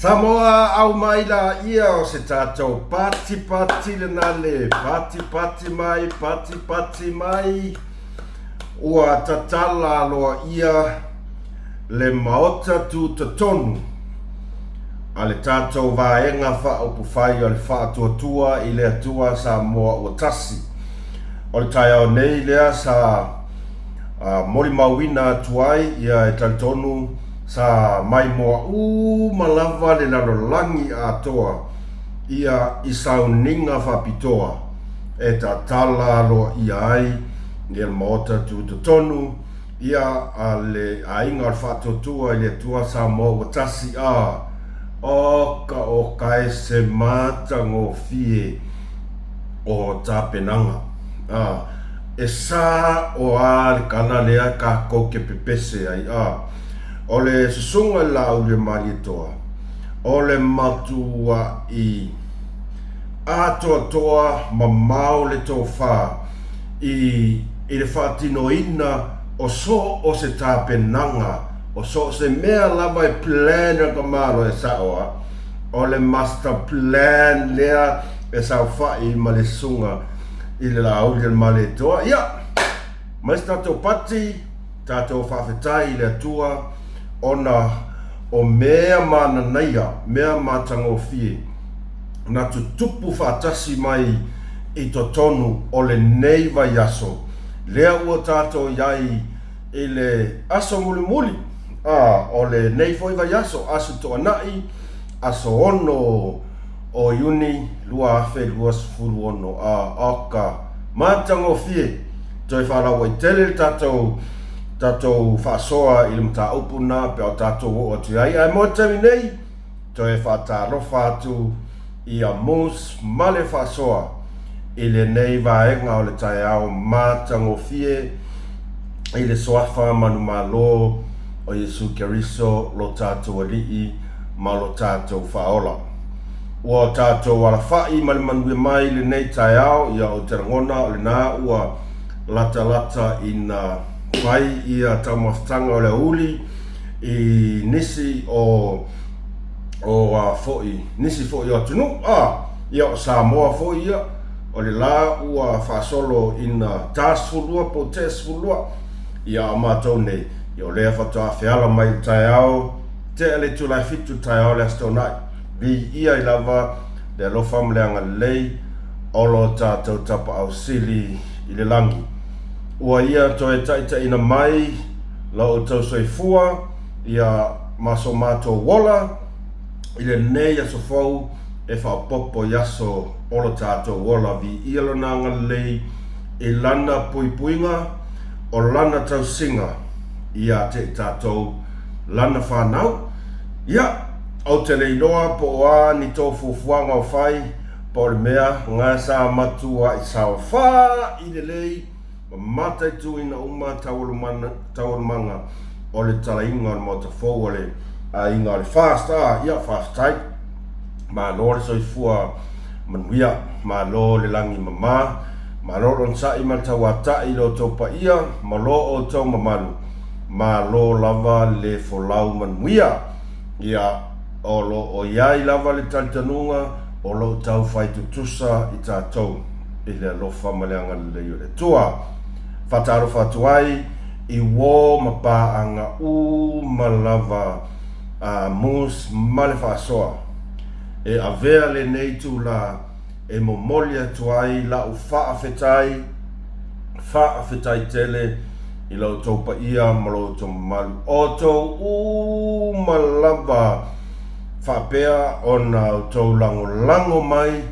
Samoa au mai la ia o se tatou pati pati lena le pati pati mai pati pati mai ua tatala aloaia le Maota Tutotonu a le tatou Vaega Faaupufai o le Faatuatua i le Atua Samoa ua Tasi. O le taeao nei lea sa molimauina atu ai, ia e talitonu sa maimoa uma lava le lalolagi atoa ia i sauniga faapitoa e tatala aloaia ai ia le Maota Tutotonu ia a le Aiga o le Faatuatua i le Atua Samoa ua Tasi a oka oka e se matagofie o tapenaga a e sa o a le tala lea kakou ke pepese ai a o le susuga i le Laauli o Malietoa o le matua'i atoatoa mamao le tofa i i le faatinoina o so o se tapenaga, o so o se mea lava e plan e ka Malo e sao a, o le master plan lea e saofai ma le susuga i le Laauli o le Malietoa. Ia, mai se tatou pati, tatou faafetai i le Atua ona o mea mananaia, mea matagofie na tutupu faatasi mai i totonu o lenei vaiaso, lea ua tatou i ai i le aso mulimuli, a, o lenei foi vaiaso, Aso Toonai, aso 6 o Iuni 2026, a, oka matagofie, toe faalauaitele le tatou, tatou faasoa i le mataupu lena pe a o tatou oo atu i ai. Ae mo le taimi nei, Toe faatalofa atu i a Moose ma le faasoa i lenei vaega o le taeao matagofie i le Suafa manumalo o Iesu Keriso lo tatou Alii ma lo tatou Faaola. Ua tatou alafa'i ma le manuia mai i lenei taeao, ia ou te lagona o lena ua latalata ina fai ia taumafataga o le aoauli i nisi o o a foi nisi foi o atunuu a ia o Samoa foi ia o le la ua faasolo ina ta 12 po o tea 12 ia a o matou nei ia o lea faatoa feala mai le taeao tea le itula e 7 le taeao le Aso Toonai viia ai lava le alofa ma le agalelei o lo tatou Tapaau Sili i le lagi ua ia toe taitaiina mai la outou soifua ia ma so matou ola i lenei aso fou e faaopoopo i aso o lo tatou ola. Viia Lona agalelei i Lana puipuiga o Lana tausiga ia te i tatou Lana fanau. Ia, ou te le iloa po o a ni tou fuafuaga o fai, po o le mea nga sa matua'i saofa'i lelei Ma mataituina uma taualumaga o le talaiga o le Maota Fou o le Aiga o le FAST. A, ia, faafetai. Malo le soifua manuia, malo le lagi mama, malo le onosai ma le tauatai i lo outou paia ma lo outou mamalu, malo lava le folau manuia. Ia, o lo o i ai lava le talitonuga o lo o tau fai tutusa i tatou. i le alofa ma le agalelei o le Atua. Faatalofa atu ai i uō ma pāaga uma lava a Moose ma le faasoa. E avea lenei itulā e momoli atu ai la'u faafetai, faafetai tele i la outou paia ma lo outou mamalu, outou uma lava faapea ona outou lagolago mai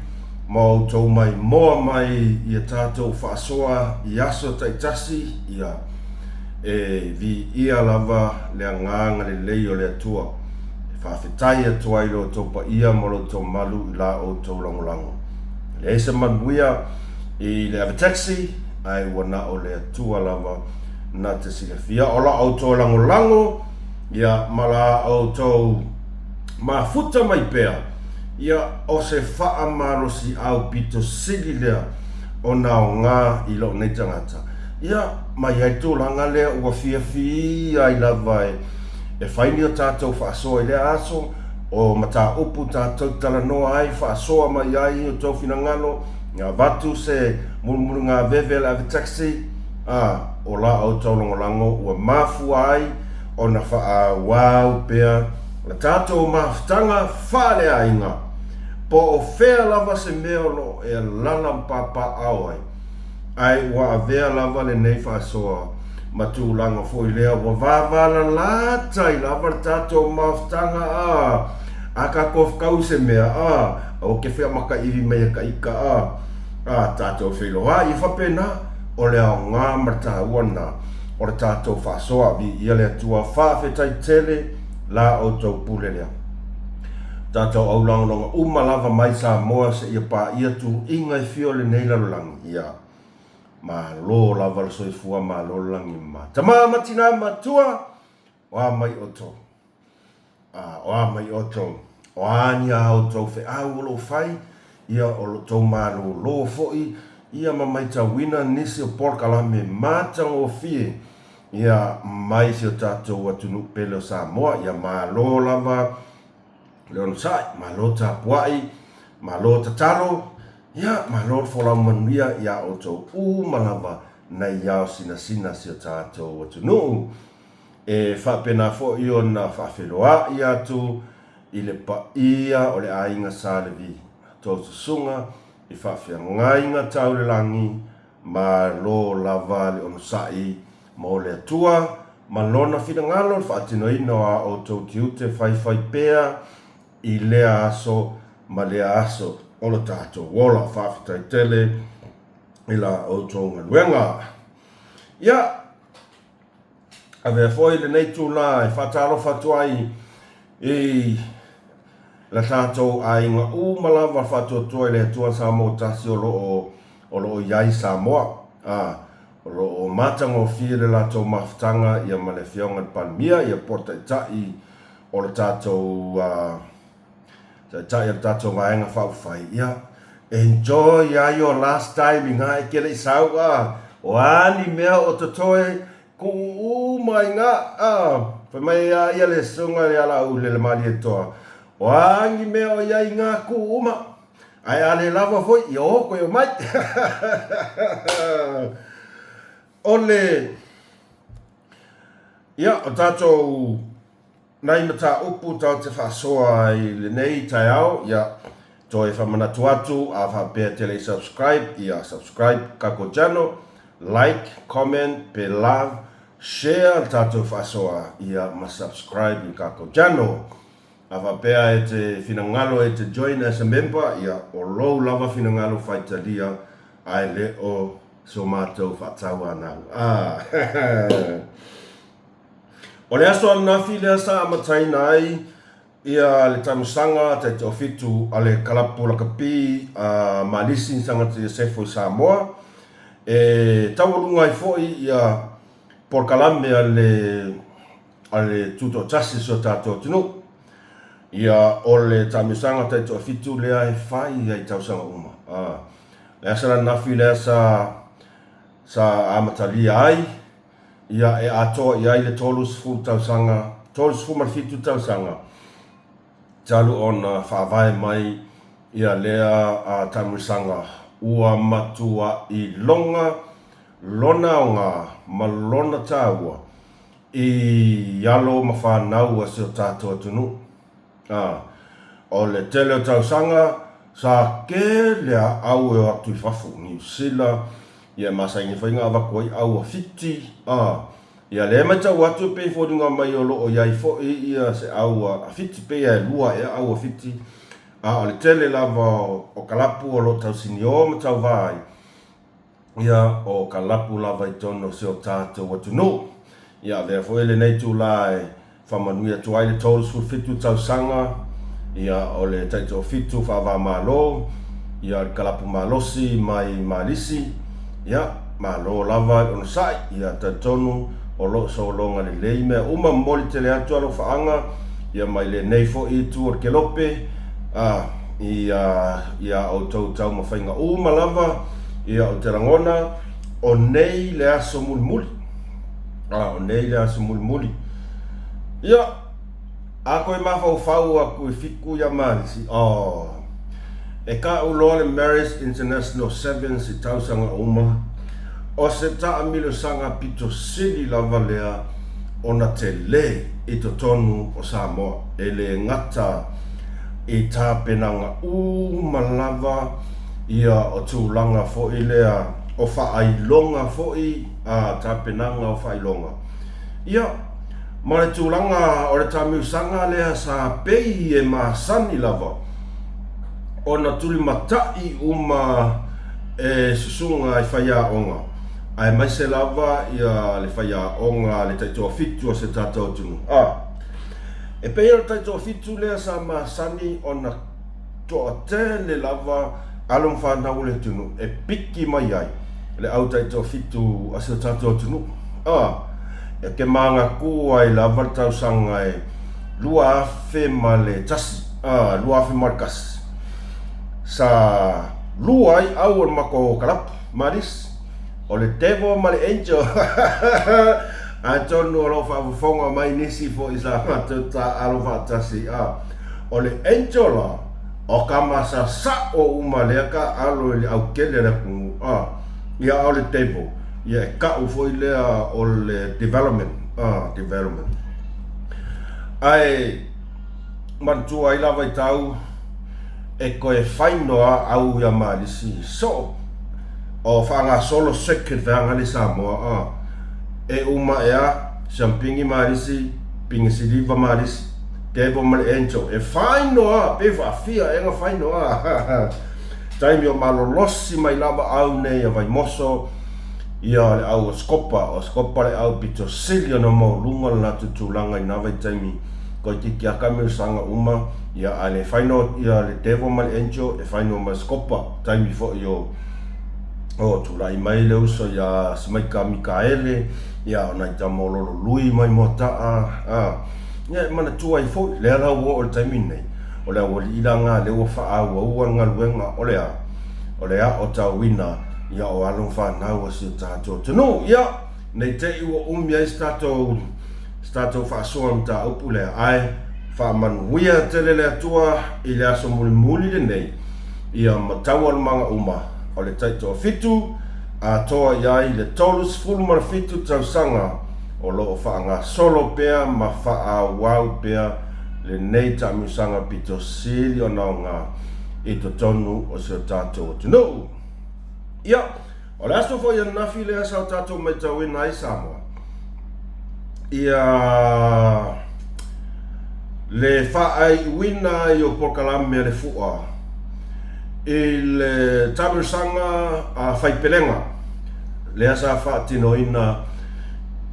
ma outou maimoa mai ia tatou faasoa i aso taitasi, ia, e viia lava le agaga lelei o le Atua, e faafetai atu ai lo outou paia ma lo outou malu i la outou lagolago. E leai se manuia i le ave taxi, ae ua na o le Atua lava na te silafia. O la outou lagolago, ia, ma la outou mafuta mai pea, ia, o se faamalosiau pito sili lea ona aoga i lou nei tagata. Ia, ma i ai tulaga lea ua fiafia ai lava e fai ni o tatou faasoa i lea aso. O mataupu tatou talanoa ai, faasoa mai ai o tou finagalo, ia avatu se mulumulugaveve a le ave taxi, a, o la outou lagolago ua mafua ai ona faaauau pea la tatou mafutaga faaleaiga. Po o fea lava se mea o lo o e alala ma papaaao ai, ae ua avea lava lenei faasoa ma tulaga foi lea ua vavalalata ai lava le tatou mafutaga a a tatou fekau i se mea a aua ke fea makaiwi mai e ka ika a a tatou feiloai e faapena o le aoga ma le taua lena o le tatou faasoa viia le Atua faafetai tele la outou pule lea tatou aulagolago uma lava mai Samoa seia paia tuuiga e fia o lenei lalolagi ia Malo lava le soifua malo le lagi ma tama ma tina matua o a mai outou a o a mai outou o a ni a outou feau o lo o fai ia o lo outou malolo foi ia ma maitauina nisi o polokalame matagofie ia mai si o tatou atunuu pele o Samoa ia malo lava le onosai, malo tapuai, malo tatalo, ia malo le folau manuia iā outou uma lava nai ao sinasina si o tatou atunuu. E faapena foi ona faafeiloai atu i le paia o le aiga Sa Levi, tou susuga i faafeagaiga tau le lagi, Malo lava le onosai mo le Atua ma Lona finagalo le faatinoina o a outou tiute faifai pea i lea aso ma lea aso o lo tatou ola. Faafetai tele i la outou galuega. Ia, avea foi lenei itula e faatalofa atu ai i la tatou aiga uma lava faatuatua i le Atua Samoa tasi o lo o o lo o i ai Samoa, a, o lo o matagofie le latou mafutaga ia ma le Afioga i le Palemia ia po o le Taitai o le tatou a, Taitai o le tatou Vaega Faaupufai, ia, enjoy a your last time i ngā e ke le i sau, a, o a ni mea o totoe, kuu uma i ngā, a, fai mai a ia le susuga i le Alauli le Malietoa, o a ni mea o i ai i ngā kuu uma, Ae a le lava foi, ia o koe omai. O le, ia, o tatou nai mataupu tatou te faasoa ai i lenei taeao, ia, toe faamanatu atu, a faapea e te le i subscribe, ia subscribe kakou channel, like, comment, pe love, share le tatou faasoa, ia, ma subscribe i kakou channel. A faapea e te finagalo e te join as a member, ia o lou lava finagalo faitalia ae le o so matou faatauanau. Ah. O le aso ananafi lea sa amataina ai ia le taamilosaga taitoafitu a le Kalapu Lakapi a Malisi Sangata Iosefo i Samoa e taualuga ai foi ia polokalame a le a le Tutoatasi o si o tatou atunuu. Ia, o le taamilosaga taitoafitu lea e fai ai tausaga uma. A, le asa ananafi lea sa, sa amatalia ai, ia e atoa i ai le 30 tausaga, 37 tausaga talu ona faavae mai ia lea a taamilosaga ua matua'i loga lona aoga ma lona taua i alo ma fanau a si o tatou atunuu. A, o le tele o tausaga, sa tele a au e o atu i fafo, Niu Sila, ia e masani foi na avatu ai au a Fiti, a, ia lea e matau atu e pei e foliga mai o lo o i ai foi ia se au a Fiti, pei lava e lua ea au a Fiti, a o le tele lava o kalapu o lo o tausinio ma tauva ai, Ia, o ka lapu lava i totonu o si o tatou atunuu. Ia, avea foi lenei itula e faamanuia atu ai le 37 tausaga, ia, o le taitoafitu faava-o-Malo, ia, o le kalapu malosi mai Malisi, ia, malo lava le onosai, ia, talitonu o lo o sologa lelei mea uma, momoli tele atu alofaaga, ia, mai lenei foi itu o le kelope, a, i a outou taumafaiga uma lava, ia, ou te lagona, o nei le aso mulimuli. A, o nei le aso mulimuli. Ia, A koe mafaufau aku i Fiku ia Malisi, oh, e kaʻu loa le Marist International Sevens i tausaga uma, o se taamilosaga pito sili lava lea ona tele i totonu o Samoa, e le gata i tapenaga uma lava ia o tulaga foi lea o faailoga foi a tapenaga o faailoga. Ia, ma le tulaga o le taamilosaga lea sa pei e masani lava ona tulimatai uma e susuga i faiaoga, aemaise lava ia le faiaoga le taitoafitu o se tatou atunuu. A, e pei o le taitoafitu lea sa masani ona toatele lava alo ma fanau o le atunuu e piki mai ai le au taitoafitu a si o tatou atunuu. A, e ke magakū ai lava le tausaga e 2001, a, 2001, sa lua ai au o le matou kalapu, Maris, o le Devil ma le Angel. Atonu o lo o faafofoga mai nisi foi sa matou taaalo faatasi, a, o le Angel la, o ka masa sa'o uma lea taaalo i le aukele a le atunuu, a, ia a o le Devil, ia e ka'u foi lea o le development, a, development. Ae manatua ai lava i tau e toe fai noa au ia Malisi soo o faagasolo circuit vaega le Samoa a e uma ea siampingi Malisi pingi siliva Malisi devil ma le angel e fai noa pe faafia ega fai noa taimi o malolosi mai lava au nei a Vaimoso ia o le au o Scopa o Scopa le au pito sili ona maualuga le latou tulaga i na vaitaimi Toeitiiti a taamilosaga uma ia a le final ia le devil ma le angel e final ma le scopa taimi foi o o tulai mai le uso ia Simaika Mikaele ia o nai tama o Lolo Lui mai Moataa a ia e manatua ai foi lea la ua oo i le taimi lenei o le aualii la na lea ua faaauaua le galuega o le a o le aotauina ia o alo ma fanau a si o tatou atunuu ia nei te i ua umi ai se tatou se tatou faasoa mataupu lea, ae faamanuia tele le Atua i le aso mulimuli lenei, ia ma taualumaga uma o le taitoafitu, atoa i ai le 37 tausaga o lo o faagasolo pea ma faaauau pea lenei taamilosaga pito sili ona aoga i totonu o si o tatou atunuu. Ia, O le aso foi ananafi lea sa o tatou matauina ai Samoa, ia le faaiuina ai o polokalame a le Fua i le taamilosaga a Faipelega lea sa faatinoina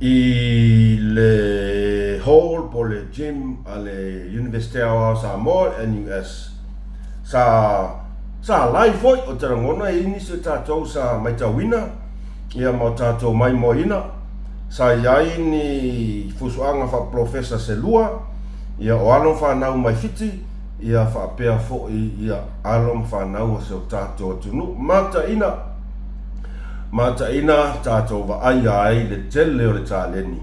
i le hall po o le gym a le Iunivesite Aoao o Samoa, le NUS. Sa Sa live foi, ou te lagona e i ai nisi o tatou sa maitauina ia ma o tatou maimoaina. Sa i ai ni fusuaga faapolofesa se lua, ia o alo ma fanau mai Fiti, ia faapea foi ia alo ma fanau o si o tatou atunuu. Mataina, mataina tatou vaaia ai le tele o le taleni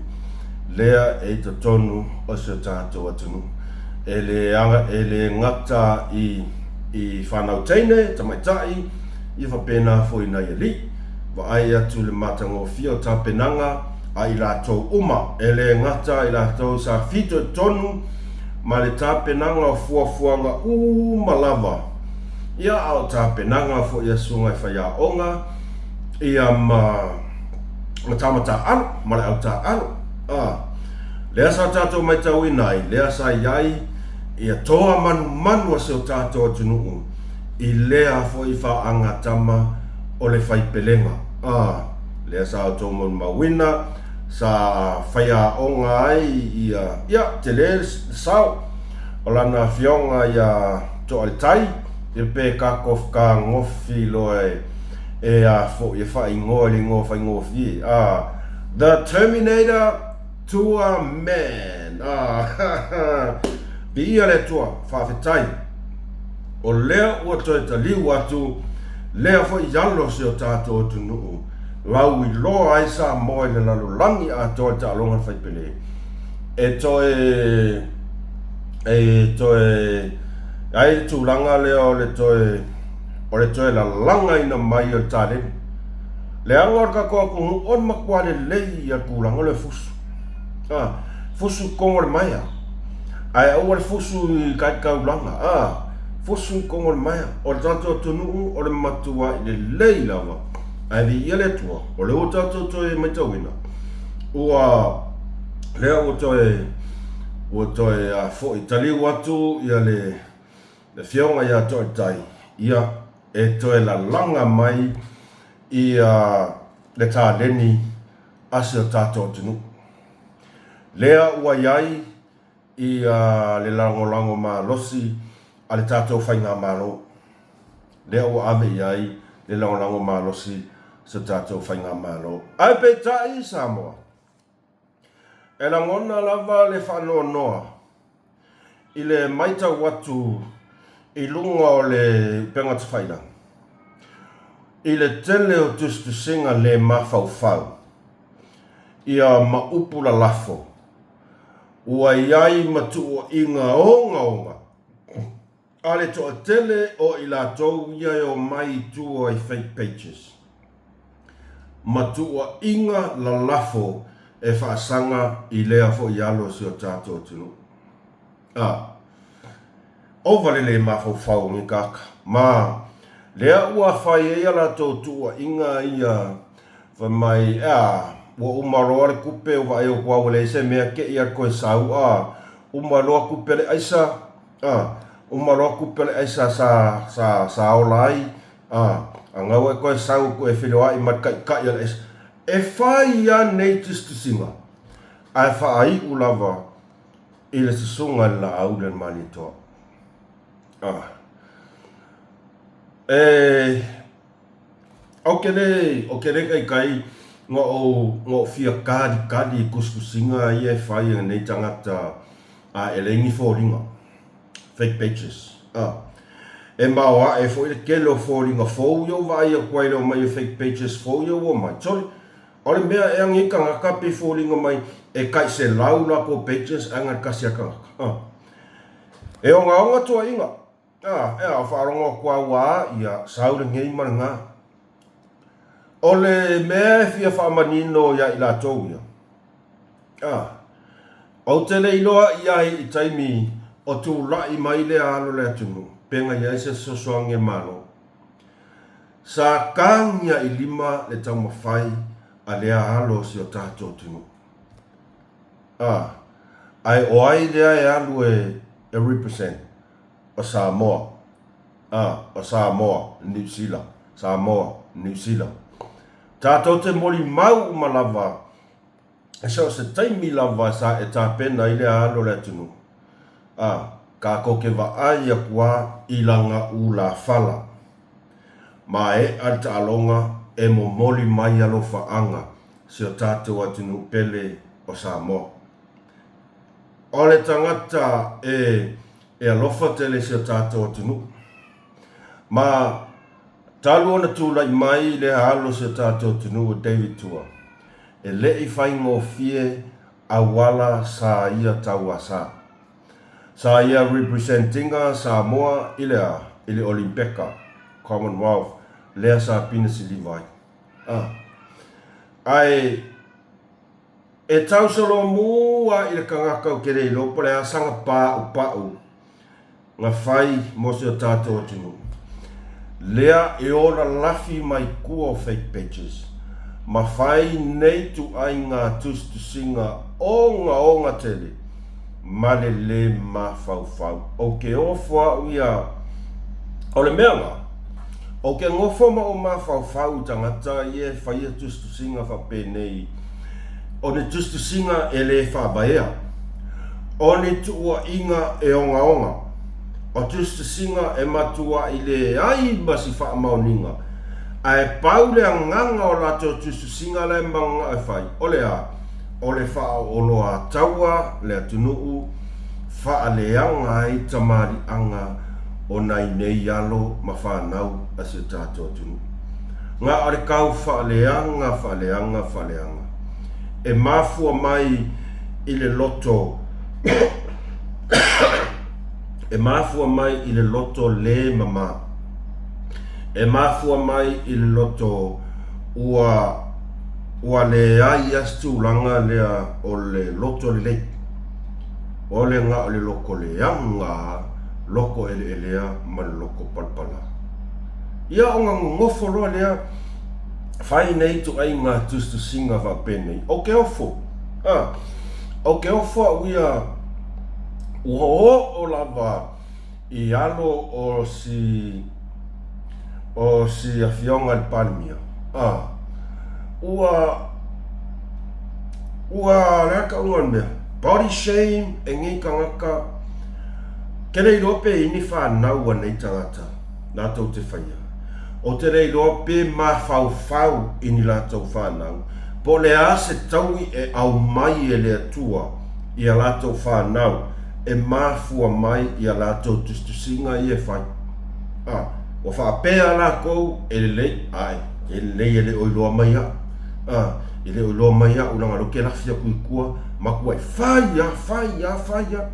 lea e i totonu o si o tatou atunuu. E le, e le gata i. I whanau teine, tamaitai, ia faapena foi nai alii. Vaai atu le matagofie o tapenaga a i latou uma, e le gata i latou sa fitoitonu ma le tapenaga o fuafuaga uma lava, ia a o tapenaga foi a susuga i faiaoga, ia ma ma tama taaalo, ma le au taaalo. A, lea sa tatou maitauina ai, lea sa i ai Ia toa manumanu a si o tatou atunuu i lea foi faagatama o le faipelega. A, lea sa outou maumauina, sa faiaoga ai ia, ia, tele le sao o lana afioga ia Toaletai, ia pe Kakofkagofi loa e, e a foi e faaigoa i le igoa faigofie. A, The Terminator Tua man ah Viia le Atua faafetai o lea ua toe taliu atu lea foi alo si o tatou atunuu lau iloa ai Samoa i le lalolagi atoa i taaloga le faipele e toe. E toe ai le tulaga lea o le toe o le toe lalagaina mai o le taleni. Leaga o le tatou atunuu o le matua lelei ia le tulaga lea o le fusu. A, fusu i totonu o le maea. Ae aua le fusu i tai taulaga. A, fusu i totonu o le maea. O le tatou atunuu o le matuai lelei lava. Ae viia le Atua, o lea ua tatou toe matauina, ua lea ua toe ua toe a foi taliu atu ia le afioga ia Toaitai, ia e toe lalaga mai ia le taleni a si o tatou atunuu. Lea ua i ai ia le lagolago malosi a le tatou Faigamalo, lea ua ave i ai le lagolago malosi a si o tatou Faigamalo. Ae peitai Samoa, e lagona lava le faanoanoa i le matau atu i luga o le upega tafailagi i le tele o tusitusiga le mafaufau ia ma upu lalafo ua i ai ma tuuaiga ogaoga a le toatele o i latou ia e omai i tua i fake pages ma tuuaiga lalafo e faasaga i lea foi alo o si o tatou atunuu. A. Ova le le mafaufau o nei tagata, ma lea ua fai ai a latou tuuaiga ia fai mai, a, ua uma loa le tupe ua vaai atu lava ua leai se mea te i a toe sau, a, uma loa tupe a le aisa, a, uma loa tupe a le aisa sa, sa, sa ola ai, a, a gau e toe sau e feiloai ma le taitai a le aisa. E fai lava nei tusitusiga, ae faaiu lava i le susuga i le Laauli a le Malietoa. A. E, ou te le, ou te le taitai na ou, na ou fia kalikali i tusitusiga ia e fai e lenei tagata a e leai ni foliga. Fake pages. A. E maoae foi le tele o foliga fou ia ua vaai atu ai i le omai o fake pages fou ia ua omai. Sole, O le mea ea nei tagata pei foliga mai e tai 100 latou pages ae na le tasi a tagata. Ah. E ogaoga tuaiga. Ah, ea, o faalogo atu a ua a, ia, sau lenei ma lena. O le mea e fia faamanino ia i latou ia, ah, ou te le iloa i ai i taimi o tulai mai lea alo le atunuu, pe na i ai se fesoasoani a le Malo. Sa tagia i lima le taumafai a lea alo o si o tatou atunuu. A, ae o ai lea e alu e represent? O Samoa. A, o Samoa, Niu Sila. Samoa, Niu Sila. Tatou te molimau uma lava E so o se taimi lava sa e tapena ai lea alo o le atunuu, a kākou ke vaai aku a i lana ulafala. Maeʻa le taaloga e momoli mai alofaaga si o tatou atunuu pele o Samoa. O le tagata e e alofa tele i si o tatou atunuu. Ma talu ona tulai mai lea alo o si o tatou atunuu o David Tua, e le i faigofie auala sa ia tauasa. Sa ia representinga Samoa i le a? I le Olimpeka, Commonwealth, lea sa pine siliva ai. A. Ae e tau solomu a i le tagata ou te le iloa po o le a sana paupau na fai mo si o tatou atunuu. Lea e ola lafi mai tua o fake pages ma fai nei tuaiga tusitusiga ogaoga tele ma le le mafaufau. Ou te ofo au ia, o le mea na, ou te nofo ma ou mafaufau i tagata ia e faia tusitusiga faapenei, O ni tusitusiga e le faavaea, o ni tuuaiga e ogaoga, o tusitusiga e matuai leai ma si faamaoniga, ae pau le agaga o latou tusitusiga la e mananao e fai, o le a? O le faaooloataua le atunuu, faaleaga ai tamaliiaga o nai nei alo ma fanau a si o tatou atunuu. Na o le tau faaleaga, faaleaga, faaleaga. E mafua mai i le loto. E mafua mai i le loto lē mamā. E mafua mai i le loto ua ua leai a se tulaga lea o le loto lelei. O le na o le loko leaga, loko eleelea ma le loko palapala. Ia ona nonofo loa lea fai nei ituaiga tusitusiga faapenei, Ou te ofo, a, ou te ofo au ia ua oo lava i alo o si o si afioga i le Palemia, a, ua, ua, o le a tauga o le mea, body shame e nei tagata, ke le iloa pe i ni fanau a nei tagata latou te faia, ou te le iloa pe mafaufau i ni latou fanau, po o le a se taui e aumai e le Atua i a latou fanau e mafua mai i a latou tusitusiga ia e fai. A, ua faapea lakou e lelei, ae, e lelei e le o iloa mai au. A, e le o iloa mai au leaga o lea ou te lafi atu i tua, matuai fai a, fai a, fai a.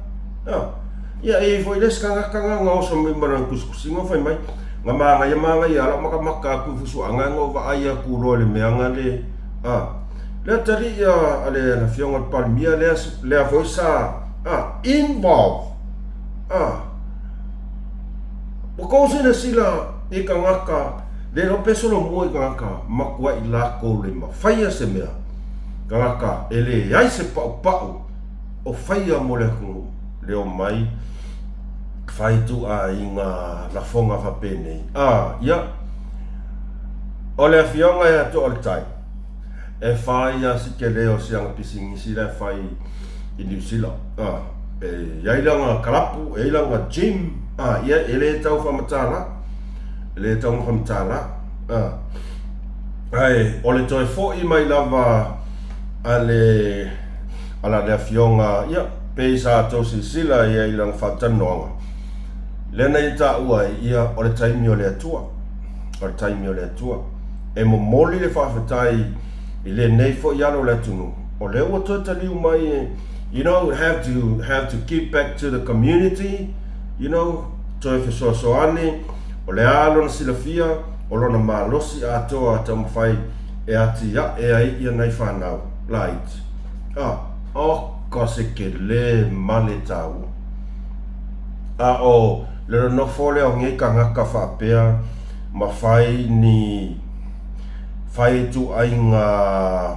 A, ia e i ai foi le isi tagata na na oso mai ma lana tusitusiga fai mai, na manaia manaia lava lau matamata atu i fusuaga ae na ou vaai atu loa i le mea na le, a, le atalii a le afioga i le Palemia lea, lea foi sa, a, involve, a. Ua tou silasila i tagata le iloa pe solomua i tagata matuai latou le mafaia se mea, tagata e leai se paupau o faia mo le atunuu le omai fai ituaiga lafoga faapenei. A, ia, o le afioga ia Toaletai, e fai a si tele o si ana pisinisi la e fai i Niu Sila. A, e i ai lana kalapu, e i ai lana gym, a, ia, e le tau faamatala, e le tau faamatala, a. Ae, o le toe foi mai lava a le, a la le afioga, ia, pei sa tou silasila i ai i lana faatalanoaga, lea na ia taua ai, ia, o le taimi o le Atua, o le taimi o le Atua. E momoli le faafetai i lenei foi alo o le atunuu, o lea ua toe taliu mai, you know, have to, have to give back to the community, you know, toe fesoasoani, o le a lona silafia, o lona malosi atoa taumafai e atiae ai ia nai fanau laiti. Ah, oka se kele male taua. A o le nonofo lea o nei tagata faapea ma fai ni fai ituaiga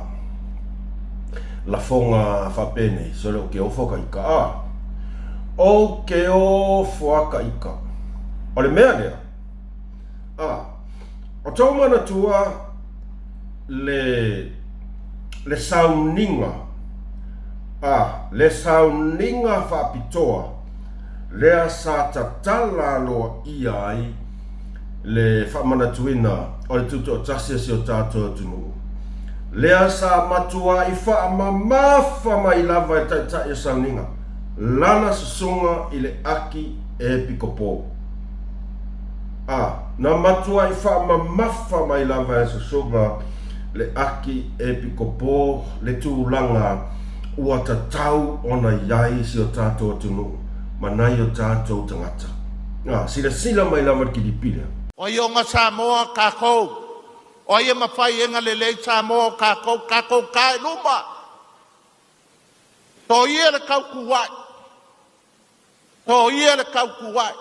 lafoga faapenei, sole ou te ofo ka ika, a, ou te ofo a ka ika. O le mea lea, a, o tou manatua le, le sauniga, a, le sauniga faapitoa lea sa tatala aloaia ai le faamanatuina o le tutoatasi o si o tatou atunuu, lea sa matuai faamamafa mai lava e Taitai o Sauniga lana susuga i le Aki Epikopo. A, na matuai faamamafa mai lava e susuga le Aki Epikopo le tulaga ua tatau ona i ai si o tatou atunuu ma nai o tatou tagata. A, silasila mai lava le kilipi lea. O ai oga Samoa kakou? O ai e mafai ega lelei Samoa o kakou? Kakou ka i luma! Soia le tautuai! Soia le tautuai!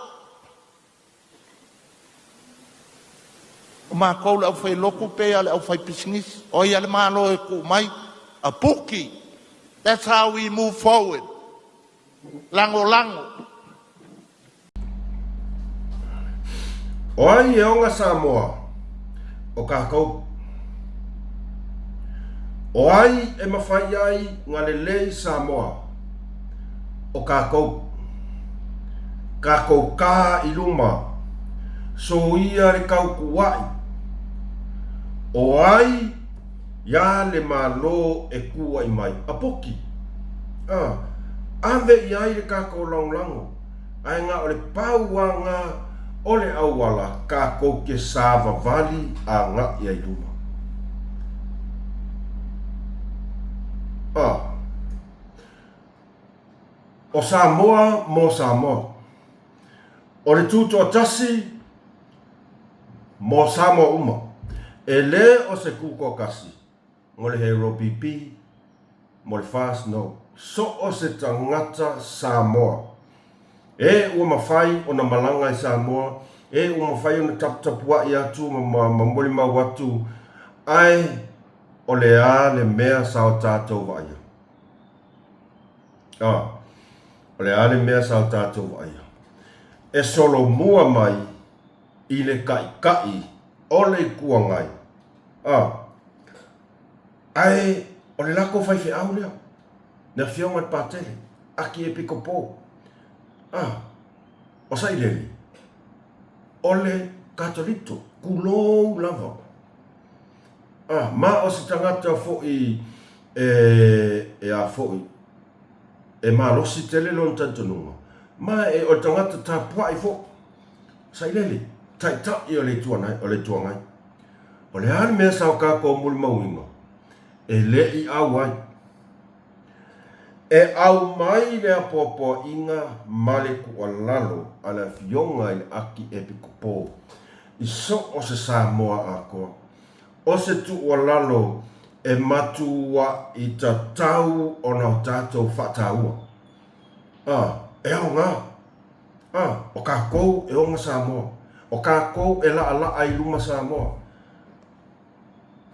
O matou le aufailotu pei a le aufaipisinisi. O ai a le Malo e tuu mai? A puki! That's how we move forward. Lagolago. O ai e oga Samoa? O kakou. O ai e mafai ai nga lelei Samoa? O kakou. Kakou ka i luma. Soia le kaukuaʻi. O ai Iā le Malo e kūaʻi mai, a poki, a, ave i ai le kākou lagolago, ae na o le pau a ngā o le auala kākou ke sāwawali agaʻi ai luma. A, ʻo Samoa mo Samoa. O le tutoatasi mo Samoa uma, e le o se tutoatasi mo le HRPP, mo le FAST, no. So o se tagata Samoa. E ua mafai ona malaga i Samoa, e ua mafai ona taputapuai atu ma molimau atu, ae o le a le mea sa o tatou vaaia? A, o le a le mea sa o tatou vaaia? E solomua mai i le Taitai o le Itu Agai, a, ae o le latou faifeau lea, le Afioga i le Patele, Akiepikopo, a, o Sailele, o le Katoliko, tulou lava. A, ma o se tagata foi e, e a foi, e malosi tele lona talitonuga, ma e, o le tagata tapuai foi, Sailele, Taitai o le Itu Agai, o le Itu Agai. O le a le mea sa o tatou mulimauina, e le i auai. E aumai le apoapoaiga ma le tuualalo a le Afioga i le Akiepikopo i so o se Samoa atoa. O se tuualalo e matuaʻi tatau ona o tatou faataua. A, e aoga. A, o tatou e ona Samoa. O tatou e laʻalaʻa i luma Samoa.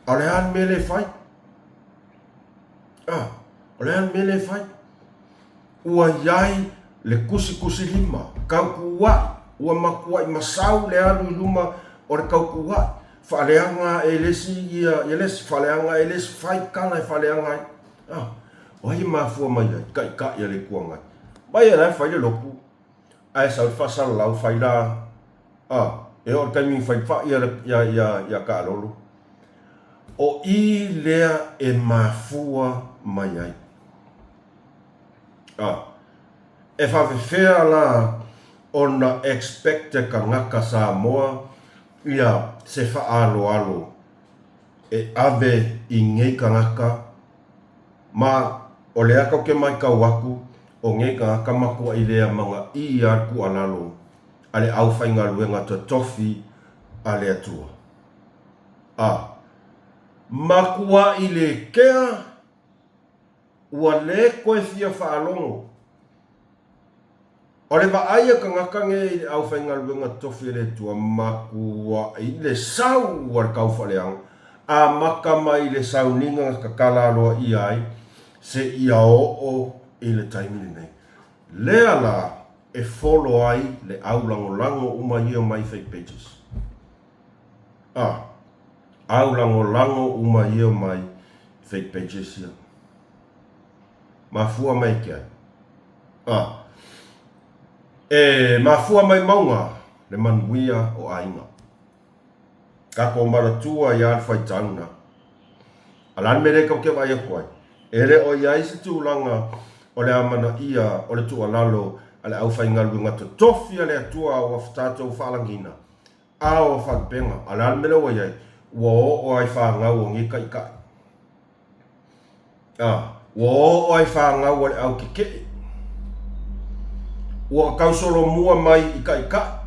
A o le a le mea lea e fai? A, o le a le mea lea e fai? Ua i ai le tusitusilima, tautuuaʻi, ua matuaʻi masau le alu i luma o le tautuuaʻi, faaleaga aʻe e le isi ia le isi, faaleaga aʻe e le isi, fai tala e faaleaga ai. A, o ai e mafua mai ai? Taitai a le Itu Agai. Mai la e fai le lotu, ae sau le faasalalau, fai la, a, e oo i le taimi e fai fai ia Taalolo. O i lea e mafua mai ai. A, e faafefea la ona expect e tagata Samoa ia se faaaloalo e ave i nei tagata ma o lea tatou te matau atu o nei tagata matuai lea manaia le tuualalo a le aufaigaluega totofi a le Atua. A, matuai le kea ua le toe fia faalogo. O le vaai a tagata nei i le aufaigaluega totofi a le Atua, matuai le sau a le taufaaleaga, amata mai i le sauniga na tatala aloaia ai seia oo i le taimi lenei. Lea la e follow ai le aulagolago uma ia mai fake pages. A, aulagolago uma ia mai fake pages ia. Mafua mai ke ai? A, e mafua mai mauga le manuia o aiga. Tatou manatua ia le faitauna. A la le mea lea tatou te vaai atu ai? E le o i ai se tulaga o le amanaia o le tuualalo a le aufaigaluega totofi a le Atua ua tatou faalagiina a o faalupega. A o le a le mea lea ua i ai? Ua oo lava i fanau o nei taitai. A, ua oo lava i fanau a le au kekeʻe. Ua tausolomua mai i taitai.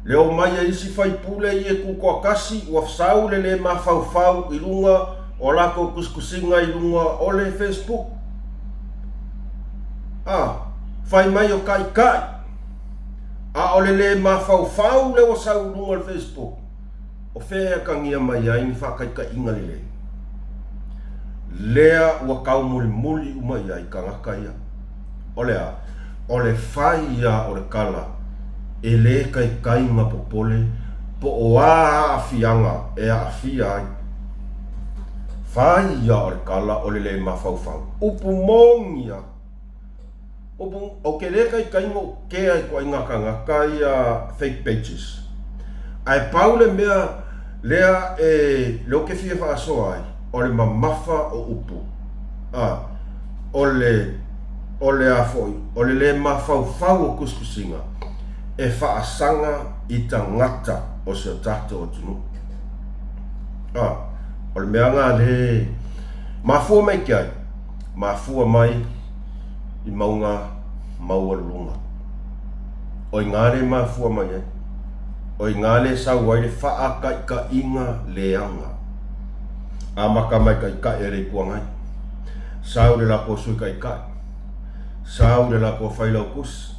Le omai a isi faipule ia e tutoatasi ua sau le le mafaufau i luga o latou tusitusiga i luga o le Facebook. A, fai mai o taitai, a o le le mafaufau lea ua sau i luga o le Facebook, o fea e atagia mai ai ni faataitaiga lelei? Lea ua taumulimuli uma i ai tagata ia. O le a? O le fai ia o le tala e le taitai na popole po o a aafiaga e aafia ai. Fai ia o le tala o le le mafaufau. Upu moni ia. Upu, ou te le taitai na ou kea i ituaiga tagata ia fake pages. Ae pau le mea lea e, lea ou te fia faasoa ai, o le mamafa o upu. A, o le, o le a foi, o le le mafaufau o tusitusiga e faasaga i tagata o si o tatou atunuu. A, o le mea lena le mafua mai ke ai? Mafua mai i mauga maualuluga. O i gā le mafua mai ai. O i gā le sau ai le faataitaiga leaga. Amata mai taitai a le Itu Agai. Sau le latou Sui Taitai. Sau le latou Failautusi.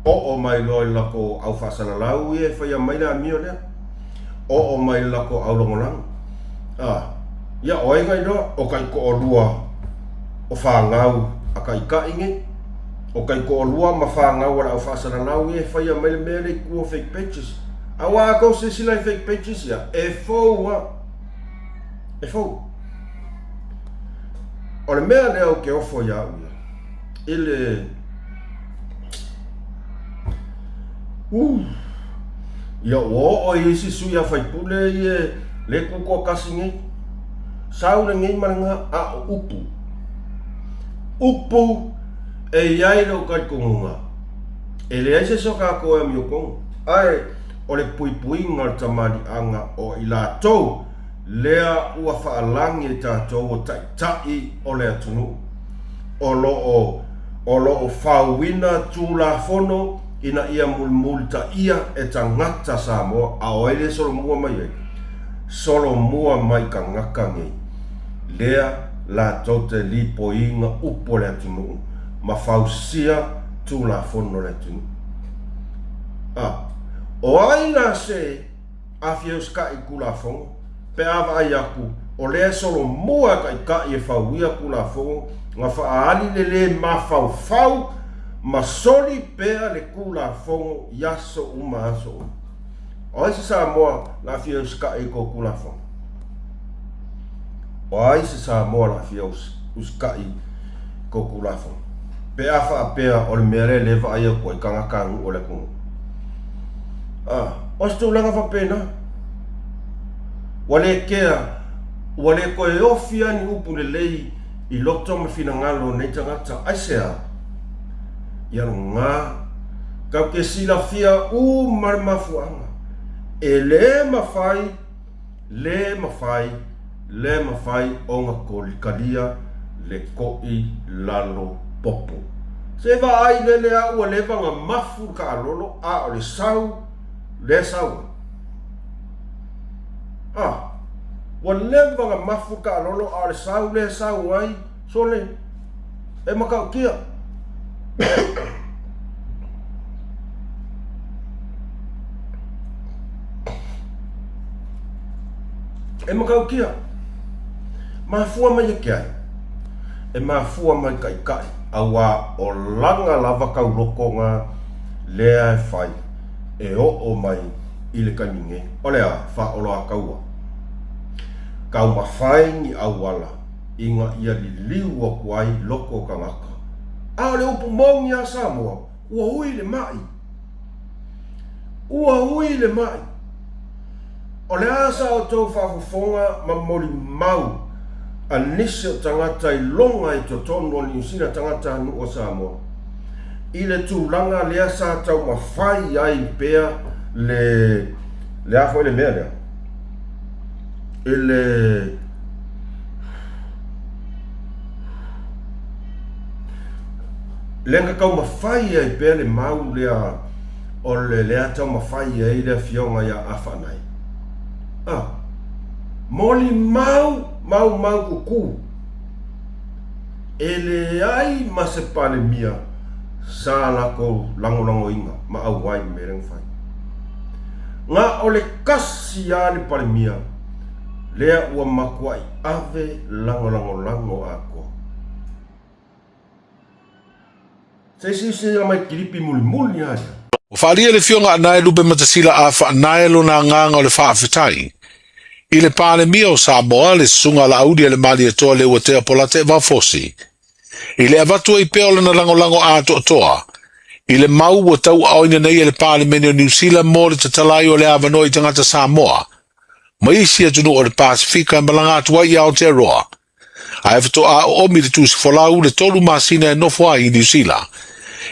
Oo mai loa i le latou au faasalalau ia e faia mai le amio lea. Oo mai i le latou au lagolago. A, ia o ai na iloa, o taitoalua o fanau a taitai nei. O taitoalua ma fanau a le au faasalalau ia e faia mai le mea lea i tua o fake pages. Aua a tou silasila i fake pages ia, e fou lava. E fou. O le mea lea ou te ofo ia au ia, i le Uh, ia ua oo i isi sui a faipule ia le tutoatasi nei. Sau lenei ma lena, a o upu. Upu e i ai lou talitonuga, e leai se isi o tatou e amiotonu, ae o le puipuiga o le tamaliiaga o i latou lea ua faalagi e tatou o taitai o le atunuu, o lo o o lo o fauina Tulafono ina ia mulimulitaia e tagata Samoa, a o ai lea e solomua mai ai? Solomua mai tagata nei lea latou te lipoiina upu o le atunuu ma fausia Tulafono o le atunuu. A o ai la se afia usikai i Tulafono pe a vaai atu o lea e solomua e taitai e fauia Tulafono na faaali le le mafaufau ma soli pea le Tulafono i aso uma aso uma. O ai se Samoa la fia usikai i kou Tulafono? O ai se Samoa la fia usikai i kou Tulafono? Pe a faapea o le mea lea lea e vaai atu ai tagata nuu o le atunuu. A, o se tulaga faapena. Ua le kea, ua le toe ofi lava ni upu lelei i loto ma finagalo o nei tagata. Aisea? Ia lona, tatou te silafia uma le mafuaaga. E le mafai, le mafai, le mafai ona kalia le to'i lalo popo. Se vaai lele a ua leva ona mafu le taalolo a o le sau lea e sau ai. A, ua leva ona mafu le taalolo a o le sau lea e sau ai, sole, e matautia. E matautia. Mafua mai e ke ai? E mafua mai taitai, auā o lana lava taulotoga lea e fai e oo mai i le taimi nei. O le a? Faaoloataua. Taumafai ni auala ina ia liliu atu ai loko o tagata. A o le upu moni a Samoa, ua ui le ma'i. Ua ui le ma'i. O le a sa outou faafofoga ma molimau a nisi o tagata i loga i totonu o Niu Sila, tagata nuu o Samoa, i le tulaga lea sa taumafai ai pea le, le a foi le mea lea, i le, lea na taumafai ai pea le mau lea o le lea taumafai ai le afioga ia Afanai. A, molimau mau mau kuku e leai ma se Palemia sa latou lagolagoina ma auai i mea lea na fai. Na o le kasi lava le Palemia lea ua matuai ave lagolagolago atoa. Se i silasila mai kilipi mulimuli lava ia. Ua faaalia le Afioga Anae Lupematasila a Faanae lona agaga o le faafetai i le Palemia o Samoa, le Susuga a Laauli a le Malietoa Leuatea Polataivao Fosi, i le avatu ai pea o lana lagolago atoatoa i le mau ua tauaaoina nei e le Palemene o Niu Sila mo le tatala ai o le avanoa i tagata Samoa ma isi atunuu o le Pasefika e malaga atu ai i Aotearoa ae faatoa oomi le tusi folau le 3 masina e nofo ai i Niu Sila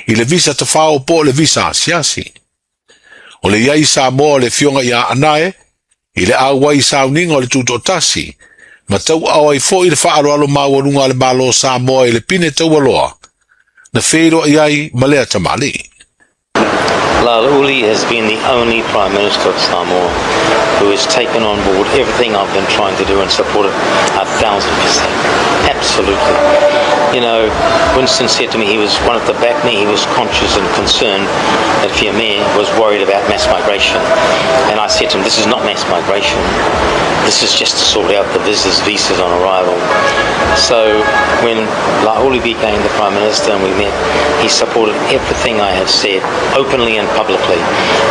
i le visa tafao po o le visa asiasi. O le i ai i Samoa o le Afioga ia Anae i le auai i sauniga o le Tutoatasi, ma tauaao ai foi le faaaloalo maualuga a le Malo o Samoa i le pine taualoa na feiloai ai ma lea tamalii. Laauli has been the only Prime Minister of Samoa who has taken on board everything I've been trying to do and supported 1,000%. Absolutely. You know, Winston said to me he was wanted to back me. He was conscious and concerned that Fiame was worried about mass migration. And I said to him, this is not mass migration. This is just to sort out the visitors' visas on arrival. So when Laauli became the Prime Minister and we met, he supported everything I have said openly and publicly.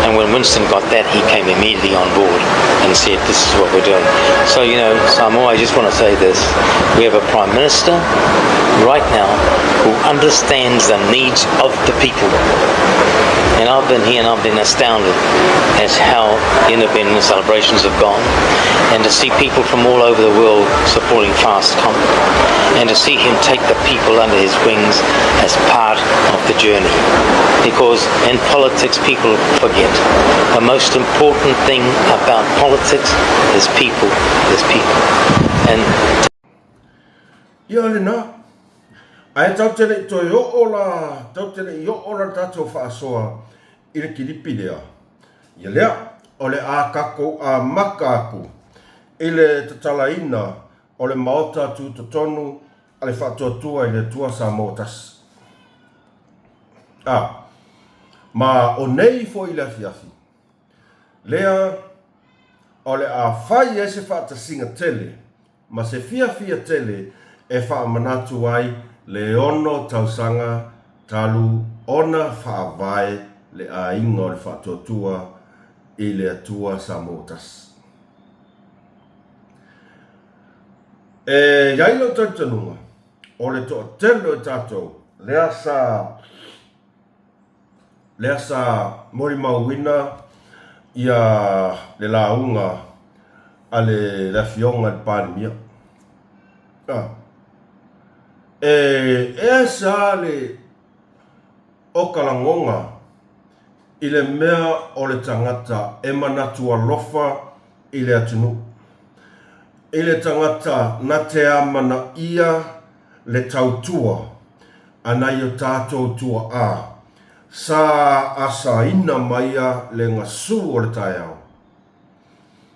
And when Winston got that, he came immediately on board and said, this is what we're doing. So, you know, Samoa, I just want to say this. We have a Prime Minister right now who understands the needs of the people. And I've been here and I've been astounded as how independence celebrations have gone, and to see people from all over the world supporting Fastcom, and to see him take the people under his wings as part of the journey. Because in politics, people forget. The most important thing about politics is people, is people. And Ia lena, ae tatou te le i toe oo la, tatou te le i oo la le tatou faasoa i le kilipi lea. Ia lea, o le a tatou amata atu i le tatalaina o le Maota Tutotonu a le Faatuatua i le Atua Samoa Tasi. A, ma o nei foi i le afiafi, lea o le a fai ai se faatasiga tele ma se fiafia tele e faamanatu ai le 6 tausaga talu ona faavae le aiga o le Faatuatua i le Atua Samoa Tasi. E i ai lou talitonuga, o le toatele o i tatou lea sa lea sa molimauina ia le lauga a le le Afioga i le Palemia. A, e ese lava le o ka lagona i le mea o le tagata e manatu alofa i le atunuu, i le tagata na te amanaia le tautua a nai o tatou tuaa sa asaina maia le gasu o le taeao.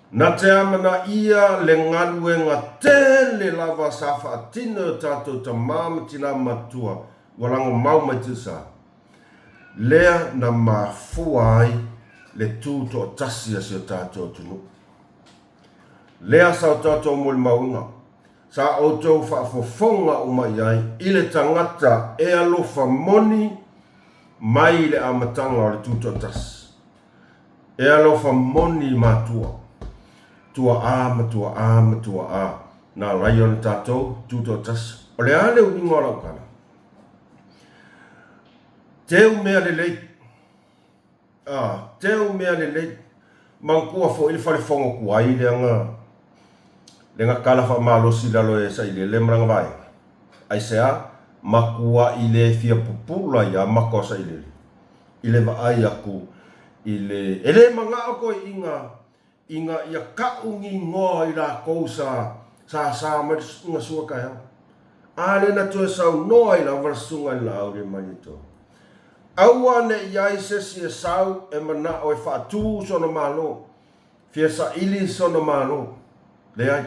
Na te amanaia le galuega tele lava sa faatino e o tatou tama ma tina matutua ua lagomau mai Tusa, lea na mafua ai le tu toatasi a si o tatou atunuu. Lea sa o tatou molimauina, sa outou faafofoga uma i ai i le tagata e alofa moni mai i le amataga o le Tutoatasi. E alofa moni i matua, tuaa ma tuaa ma tuaa, na ala ai ona tatou Tutoatasi. O le a le uiga o lau tala? Teu mea lelei. A, teu mea lelei. Manatua foi le fale fono tuai lea na, lea na tala faamalosi i lalo e Sailele ma lana vaega. Aisea? Matuai le fia pupula ia mata o Sailele i le vaai atu i le, e le manao toeaiina ina ia kau ni igoa o i latou sa sa mai le susuga sua taeao. A lea na toe saunoa ai lava le susuga i le laau le Malietoa. Aua ne i ai se isi e sau e manao e faatu sona Malo, fia saili sona Malo. Leai.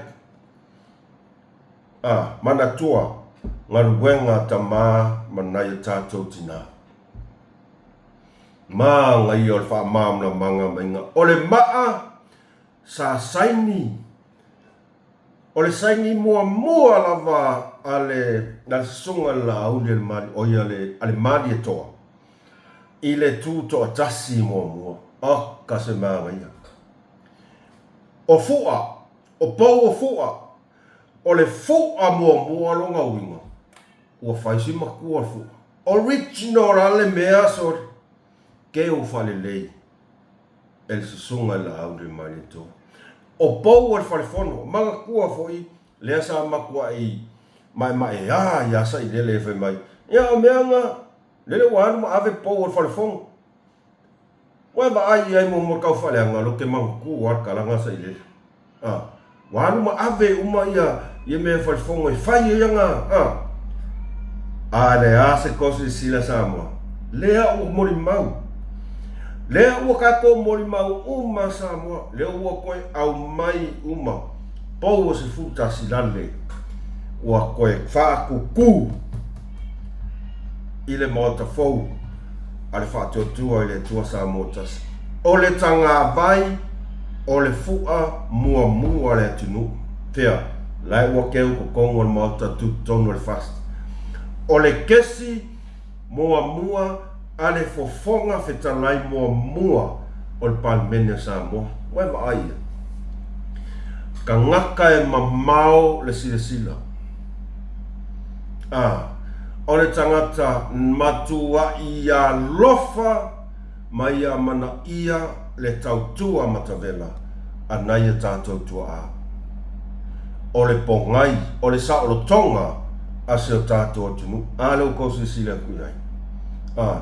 A, manatua, galuega a tamā ma nai o tatou tinā. Manaia o le faamalamalamaga maiga o le maa sa saini, o le saini muamua lava a le Susuga i le Laauli a le Mali, oi a le, a le Malietoa i le Tutoatasi muamua. Oka se manaia. O Fu'a, o pou o Fu'a, o le Fu'a muamua lona uiga, ua fai si matua o le Fu'a. Original a le mea sole keu faalelei e le susuga i le Laauli Malietoa. O pou o le fale fono, manatua foi lea sa matuai maemaea ia Sailele fai mai, ia o mea na, lele ua alu ma ave pou o le fale fono. Ua e vaai i ai muamua tau faaleaga lo te manatua le tala na Sailele. A, ua alu ma ave uma ia, ia mea falefono e fai ai ana, a. A le a se tou silasila Samoa? Lea ua molimau. Lea ua tatou molimau uma Samoa, lea ua toe aumai uma pou o 11 lale ua toe faatutu i le Maota fou a le Faatuatua i le Atua Samoa Tasi. O le tagavai o le fu'a muamua a le atunuu. Fea? Lae ua keu totonu o le Maota tutotonu o le FAST. O le kesi muamua a le Fofoga Fetalai muamua o le Palemene a Samoa. Ua e vaai ia? Tagata e mamao le silasila. A, o le tagata matuaʻi alofa ma ia amanaia le tautua matavela a nai a tatou tuaa. O le pogai, o le saolotoga a si o tatou atunuu. A lea ua tou silasila atu i ai. A,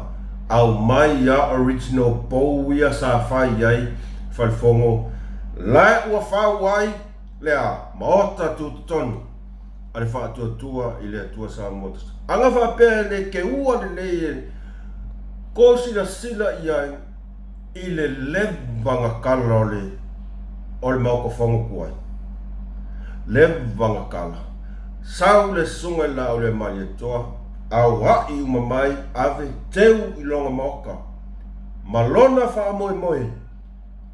aumai a original pou ia sa fai ai Falefono, lae ua fau ai le a, Maota Tutotonu a le Faatuatua i le Atua Samoa Tasi. Ana faapea e le keua lelei e kou silasila i ai i le leva na kala o le o le Maota Fono tuai. Leva na kala. Sau le susuga i le Laauliamalietoa, aua'i uma mai, ave, teu i lona maota ma lona faamoemoe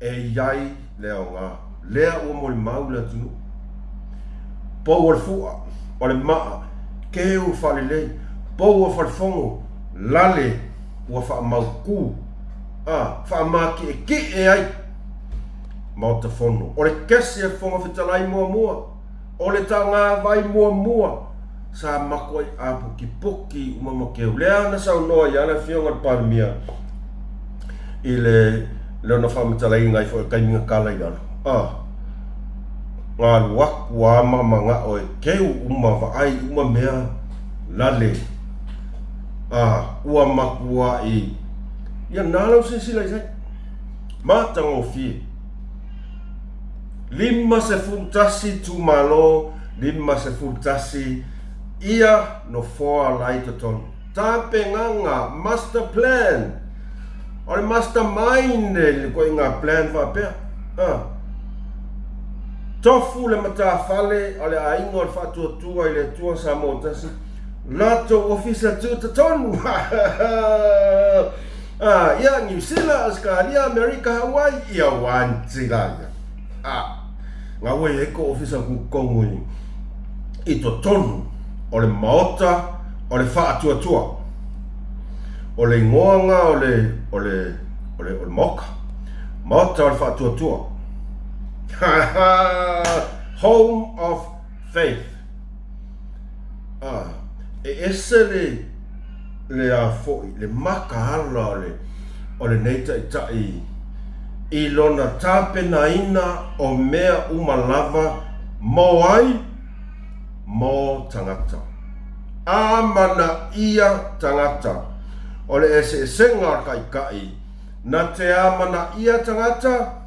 e i ai le aoga. Lea ua molimau le atunuu. Pou o le fu'a, o le ma'a, keu faalelei, pou o falefono, lale ua faamautu, a, faamāki'eki'e ai Maota Fono. O le kesi a le Fofoga Fetalai muamua. O le tagavai muamua sa matuai apokipoki uma ma keu. Lea na saunoa ai le Afioga i le Palemia i le lona faamatalaina ai foi o le taimi na tala i lalo. A, na alu atu a ma manao e keu uma, vaai uma mea lale. A, ua matuai, ia na lau silasila i ai. Matagofie. 51 itumalo, 51 ia nofoa la i totonu. Tapenaga, master plan. O le master mind le ituaiga plan faapea. A. Tofu le matafale o le aiga o le Faatuatua i le Atua Samoa Tasi, latou ofisa tutotonu. A, ia, Niu Sila, Ausekalia, Amerika, Hawaii, ia wanti la ia. A, nga ua i ai ko ofisa tutonu i, i totonu o le maota o le faatuatua. O le ingoa nga o le, o le, o le, o le maoka. Maota o le faatuatua. Home of Faith. A, e ese le, le a foi, le makaala o le, o lenei taitai i lona tapenaina o mea uma lava mo ai? Mo tagata. Amanaia tagata. O le eseesega o le taitai, na te amanaia tagata,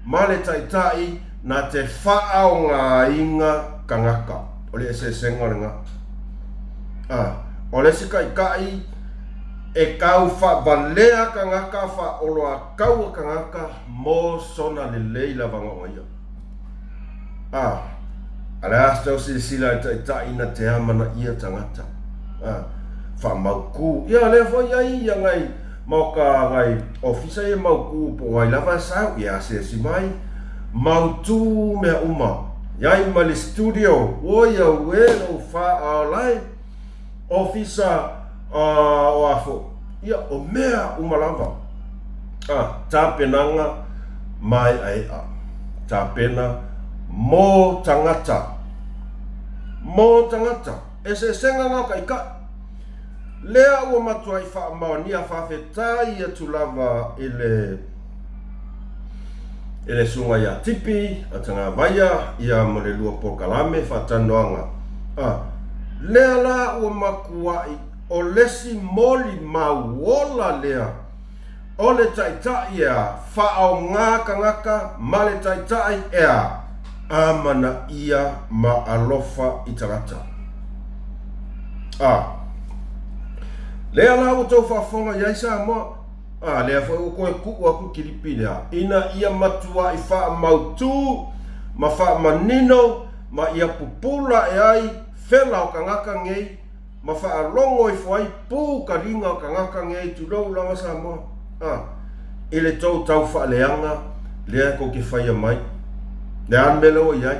ma le Taitai na te faaaogaina tagata. O le eseesega lena. A, o le isi Taitai e tau faavalea tagata, faaoloataua tagata mo sona lelei lavaga o ia. A, a le a se tau silasila i le Taitai na te amanaia tagata. A, faamautu. Ia, lea foi ai ia nai Maoka ngai ofisa ia mautu po o ai lava e sau, ia asiasi mai, mautu mea uma. Iai ma le studio, oi auē lou faaolae, ofisa o a foi, ia o mea uma lava. A, tapenaga maeaea, tapena mo tagata, mo tagata, eseesega na o taitai. Lea ua matuai faamaonia faafetai atu lava i le i le Susuga ia Tipi a Tagavaia ia ma le lua polokalame faatalanoaga. A, lea la ua matuai o lesi molimau ola lea O le Taitai ea, faaaoga tagata ma le Taitai ea, amanaia ma alofa i tagata. A. Lea la ua tou faafofoga i ai Samoa. A lea foi ua toe tuu atu kilipi lea ina ia matuai faamautu ma faamanino ma ia pupula ae ai fela o tagata nei ma faalogo ifo ai pu taliga o tagata nei, tulou lava Samoa, a, i le tou tau faaleaga lea tou te faia mai. Le a le mea lea ua i ai?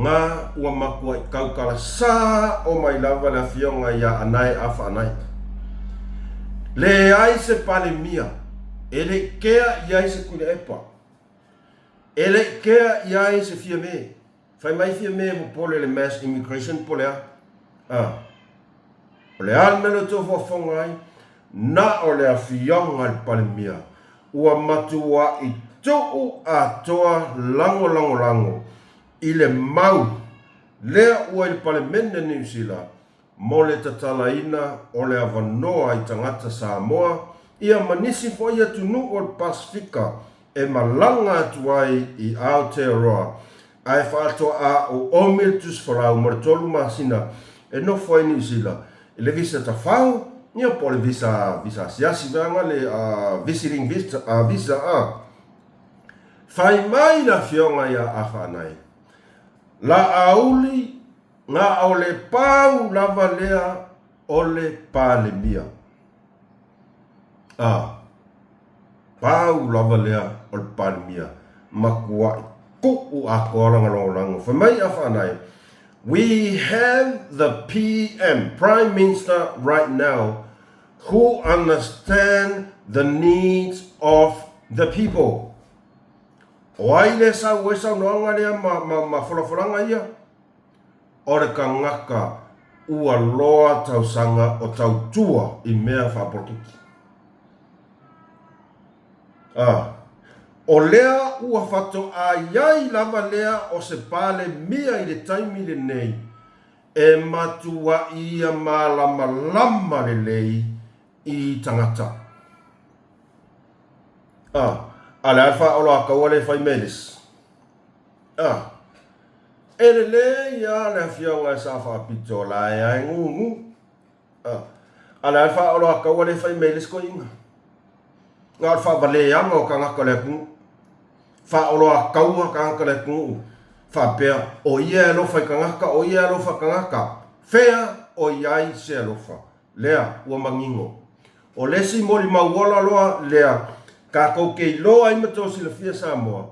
Ga ua matuai tautala sao mai lava le afioga ia Anae Afa Anae. Leai se Palemia e le i kea i ai se Tuilaepa, e le i kea i ai se Fiame. Fai mai Fiame e popole i le mass immigration po o le a? A. O le a le mea lea tou faafofoga ai? Na o le afioga i le Palemia ua matuai tuu atoa lagolagolago i le mau lea ua i le Palemene Niu Sila mo le tatalaina o le avanoa i tagata Samoa ia ma nisi foi atunuu o le Pasefika e malaga atu ai i Aotearoa ae faatoa oomi le tusifolau mo le 3 masina e nofo ai Niu Sila i le visa tafao ia po o le visa visa asiasi vaega le visiting visa a. Fai mai le afioga ia Afaanai, Laauli Na o le pau lava lea o le Palemia. A, pau lava lea o le Palemia, matuai tuu atoa lana lagolago. Fai mai a Faanai, We have the PM, Prime Minster, right now who understand the needs of the people. O ai le sau ai saunoaga lea ma, ma, ma folafolaga ia? O le tagata ua loa tausaga o tautua i mea faapolokiki. A, o lea ua faatoa i ai lava lea o se Palemia i le taimi lenei e matuai ia malamalama lelei i tagata. A, a le a le faaoloataua le fai mai le isi? A, E lelei a le afioga e Sa Faapito la e ae gugu. A, a le a le faaoloataua le fai mai le isi toeaina. Na o le faavaleaga o tagata o le atunuu. Faaoloataua tagata o le atunuu faapea o ia e alofa i tagata, o ia e alofa i tagata. Fea o i ai se alofa? Lea ua manino. O le isi molimau ola loa lea tatou te iloa ai ma tou silafia Samoa,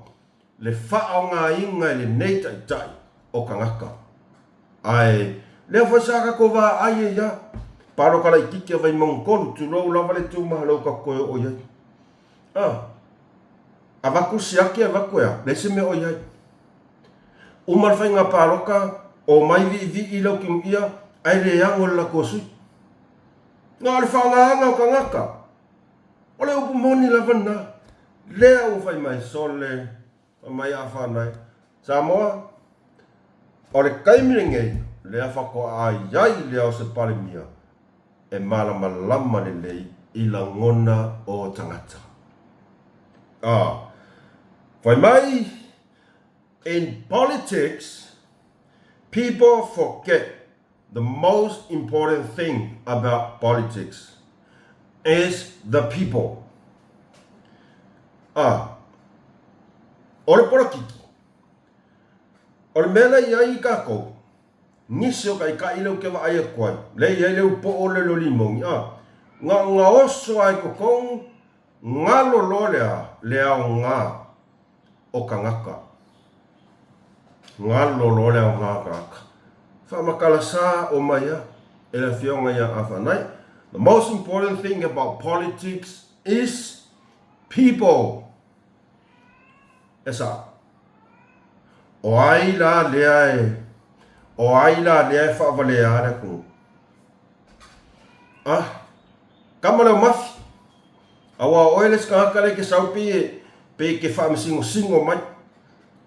le faaaogaina e lenei taitai o tagata. Ae lea foi sa tatou vaai ai a paloka laititi a Vaimauga 3, tulou lava le itumalo tatou toe oo i ai. A, avatu siaki avatu e a, leai se mea o i ai. Uma le faiga palota, omai viivii lau timuia, ae le ano le latou sui. Na o le faaaogaina o tagata. O le upu moni lava lena. Lea ua fai mai sole, fai mai a fanai. Samoa, o le taimi lenei, lea faatoa i ai lea o se Palemia e malamalama lelei i lagona o tagata. A, fai mai, in politics, people forget The most important thing about politics is the people. A, o le polokiki, o le mea lea i ai i kākou, nisi o taitai lea ou te vaai atu ai, lea e i ai le upu ʻōlelo limoni, a, na o na oso lava i totonu, galo loa le a, le aoga o tagata. Galo loa le aoga o tagata. Faamatala sao mai a e le afioga ia Afanai. The most important thing about politics is people. E sao. O ai la lea e, o ai la lea e faavalea le atunuu? Ah, kama leo mafi. Aua o oe le isi tagata lea e te sau pei e, pei e te faamasingosingo mai.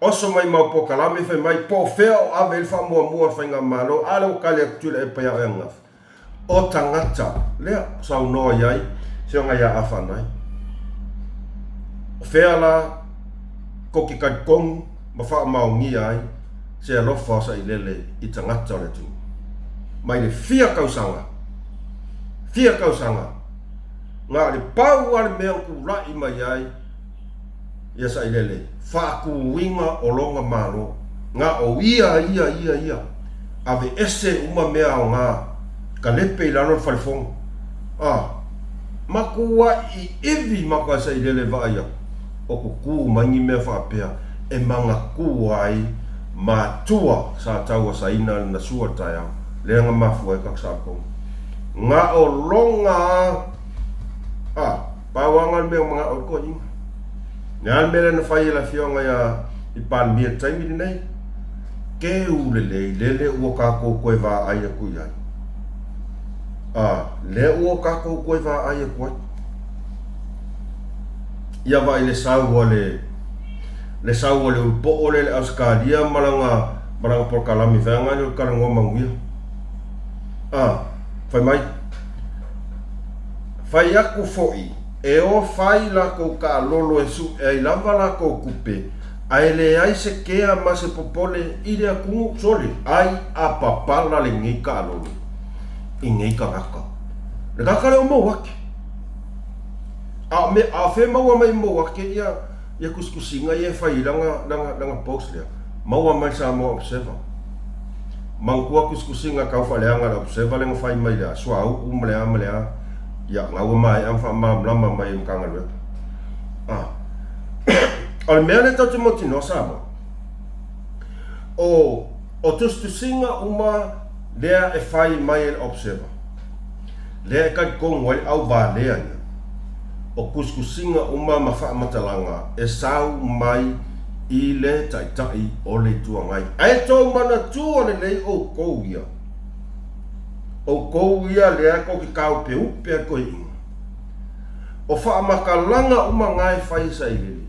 Oso mai mau polokalame fai mai po o fea o ave ai le faamuamua o le faigamalo, a lea ua tali atu Tuilaepa ia oe ananafi. O tagata lea saunoa i ai Afioga ia Afanai. O fea la kou te talitonu ma faamaonia ai se alofa o Sailele i tagata o le atunuu? Mai le fia tausaga, fia tausaga. Na o le pau lava le mea na tulai mai ai ia Sailele, faatuina o lona Malo. Na o ia, ia, ia, ia. Aveese uma mea aoga, kalepe i lalo le falefono. A, matuai ivi maka Sailele vaai aku, o tutu mai ni mea faapea e manatua ai matua sa tauasaina le nasua taeao, lea na mafua ai kaka saotoga. Na o lona a, a, pau lava na o le mea o manao ai le toeaina. Le a le mea lea na fai e le afioga ia i Palemia i le taimi lenei? Keu lelei lele ua tatou toe vaai atu i ai. A, lea ua tatou toe vaai atu ai. Ia vaai le sau a le le sau a le ulupoo lea i le Ausetalia ma lana ma lana polokalame vaega lea o le talanoa manuia. A, fai mai. Fai atu foi, e o fai latou taalolo e su'e ai lava latou tupe, ae leai se kea ma se popole i le atunuu sole ai a papala lenei taalolo i nei tagata. Le tagata lea o Mouake. A o mea, a o fea e maua mai e Mouake ia, ia tusitusiga ia e fai i lana, lana, lana post lea? Maua mai le Samoa Observer. Manatua tusitusiga tau faaleaga le Observer lea na fai mai le a, suauu ma le a ma le a, ia, na ua maea ma faamalamalama mai e Matagaluega. A. O le mea lea tatou te mautinoa Samoa, o, o tusitusiga uma lea e fai mai e le Observer, lea e talitonu ai le auvalea ia, o tusitusiga uma ma faamatalaga e sau mai i le Taitai o le Itu Agai. Ae tou manatua lelei outou ia, outou ia lea tou te taupeupe ai toeaiina. O faamatalaga uma na e fai e sailele,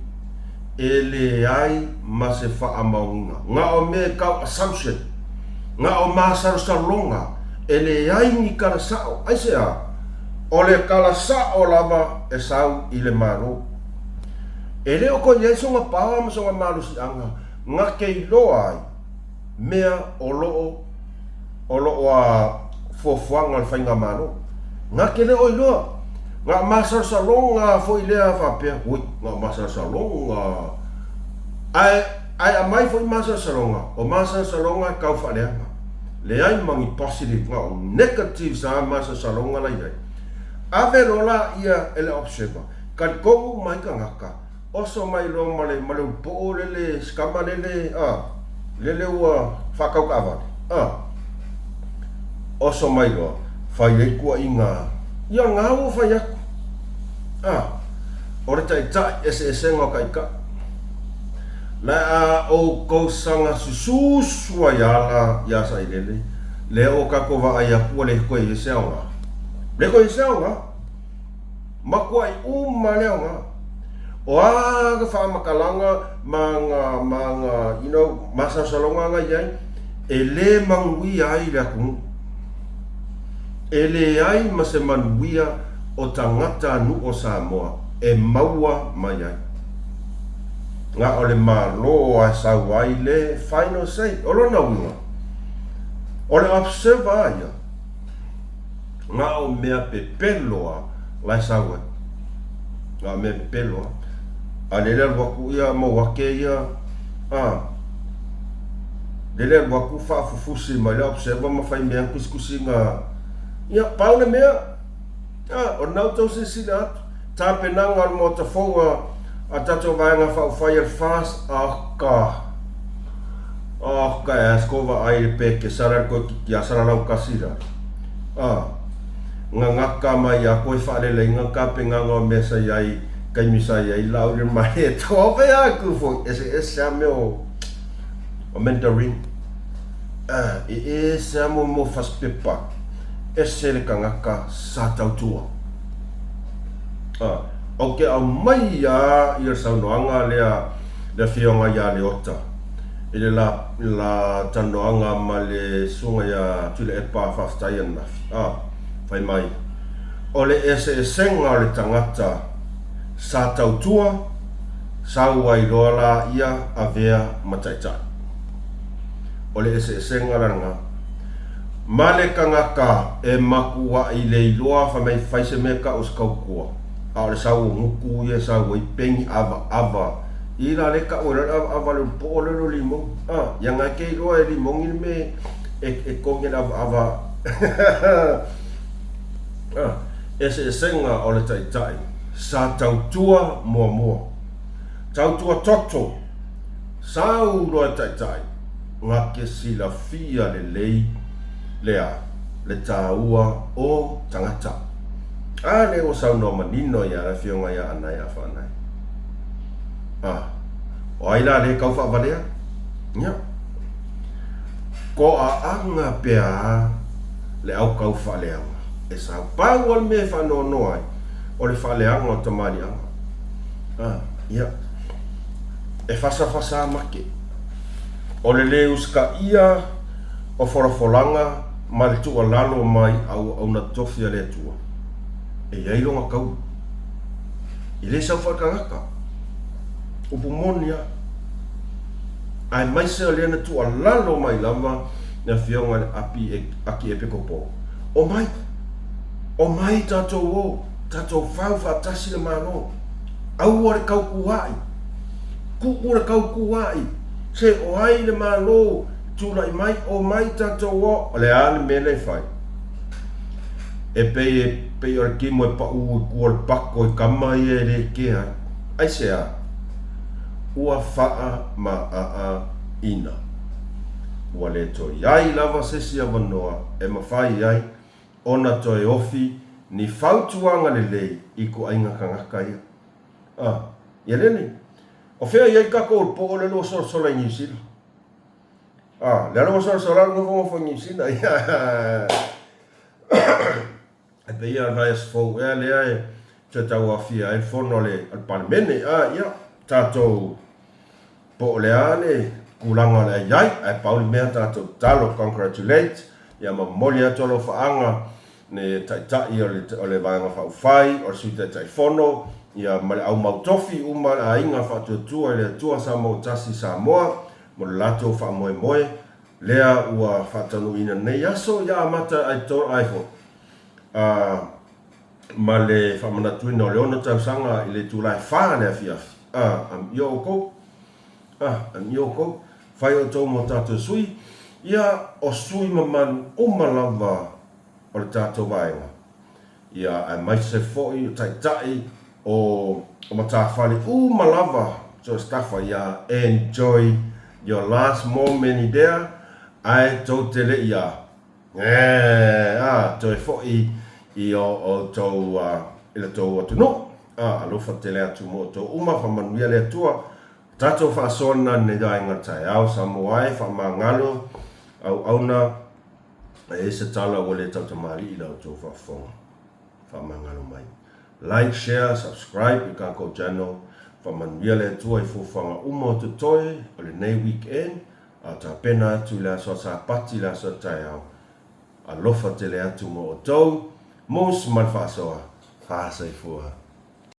e leai ma se faamaoniga. Na o mea e tau assumption, na o masalosaloga, e leai ni tala sao. Aisea? O le tala sao lava e sau i le Malo. E le o toe i ai sona power ma sona malosiaga na te iloa ai mea o lo o o lo o a fuafuaga a le Faigamalo. Na te le o iloa. Na o masalosaloga foi lea faapea, ui, na o masalosaloga. Ae, ae aumai foi masalosaloga, o masalosaloga e tau faaleaga. Leai ma ni positive, na o negatives lava masalosaloga la i ai. Ave loa laia e le Observer, talitonu mai tagata, Oso mai loa ma le ma le ulupoo lele sikama lele a lele ua faatau taavale a oso mai loa fai ai tuuaiga ia na ua fai atu a o le taitai eseesega o taitai le a outou saga sususu ai ala ia Sailele lea ua tatou vaai atu ua le toe i ai se aoga le toe i ai se aoga. Makuai uma le aoga. O a ga faamatalaga ma ga, ma ga, you know, masalosaloga ga i ai, e le manuia ai le atunuu. E leai ma se manuia o tagata nuu o Samoa e maua mai ai. Na o le Malo a e sau ai le final say. O lona uiga, o le observer a ia, Na o mea pepelo a la e sau ai. Na o mea pepelo a. A lele alu atu ia Mauake ia, a, lele alu atu faafufusi mai le observer ma fai mea tusitusiga. Ia, pau le mea, a, o lena ua tou silasila atu, tapenaga o le Maota Fou a, a tatou Vaega Faaupufai a le FAST, aka, aka e ask ko vaai i le peke sala le toeitiiti a salalau tasi la. A, gagaka mai ia koe faaleleiga tapenaga o mea sa i ai taimi sa i ai lau le mai e tope aku foi eseese a mea o o Mandarin. A, e ese a mo mo fasipepa, ese le tagata sa tautua. A, ou te aumai a ia le saunoaga lea le afioga ia Leota i le la la talanoaga ma le susuga ia Tuilaepa Faafetai ananafi, a, fai mai, o le eseesega o le tagata sa tautua, sau ai loa la ia avea ma taitai. O le eseesega la lena. Ma le tagata e makuaʻi le iloa fai mai fai se mea kau o se kaukoa, a o le sau o gutu ia e sau ai peni ʻavaʻava i la le kau e loa le ʻavaʻava le poʻo lele o limoni. A, ia na ke iloa e limoni le mea e e kogi ai le ʻavaʻava. A, eseesega o le taʻitaʻi sa tautua muamua. Tautua toto. Sau loa e taʻitaʻi na ke silafia lelei lea le tāua o tagata. A lea ua saunoa manino ia le afioga ia Anae a Faanae. A, o ai la le kau faavalea? Ia. Koaʻaga pea le au kau faaleaga e sau. Pau a le mea e faanoanoa ai, o le faaleaga o tamaliʻaga. A, ia. E fasafasa make. O le lē usitaia o folafolaga ma le tuualalo mai auauna tofi a le Atua, e i ai lona taua. E le sau faaletagata. Upu moni lava. Aemaise o lea na tuualalo mai lava le Afioga i le Api Akiepikopo, Omai! Omai tatou o, tatou fau faatasi le Malo. Aua le tautua'i. Tuu le tautua'i. Se o ai le Malo tulai mai, omai tatou o. O le a le mea lea e fai? E pei e pei o le timo e paʻū i tua o le pako i kama ia e le kea ai. Aisea? Ua faamaʻaʻa ina. Ua le toe i ai lava se isi avanoa e mafai ai ona toe ofi ni fautuaga lelei i ituaiga tagata ia. A, ia lea nei. O fea i ai tatou i le po o le lua solasola i Niu Sila? A, lea lua solasola alu nofonofo i Niu Sila. Ia, e pei ia le vaiaso fou ea lea e toe tauaofia ai le fono a le Palemene. A, ia, tatou Po o le a le tulaga o le a i ai, ae pau le mea tatou tatalo, congratulate, ia ma momoli atu alofaaga le Taitai o le o le Vaega Faaupufai, o le Sui Taitaifono, ia ma le au mau tofi uma le aiga faatuatua i le Atua Samoa ua tasi i Samoa mo le latou faamoemoe lea ua faataunuuina nei aso, ia amata ai ai foi a ma le faamanatuina o le ono tausaga i le itula e fa le afiafi. A, amio outou. A, amio outou. Fai outou ma o tatou sui. Ia, o sui mamalu uma lava o le tatou vaega. Ia, aemaise foi o taitai o, o matafale uma lava so stafa. Ia, enjoy your last moment i there, ae tou te le i a. Eeh a toe foi i o outou i le tou atunuu a alofa tele atu mo outou uma faamanuia le Atua tatou faasoa lena lenei vaega taeao Samoa e faamagalo auauna e i ai se tala ua le tautamalii la outou faafofoga faamagalo mai like share subscribe i kakou channel faamanuia le Atua i fuafuaga uma o totoe o lenei weekend A tapena atu i le aso a Sapati, le aso a taeao, alofa tele atu mo outou, Moose ma le faasoa, faasoifua.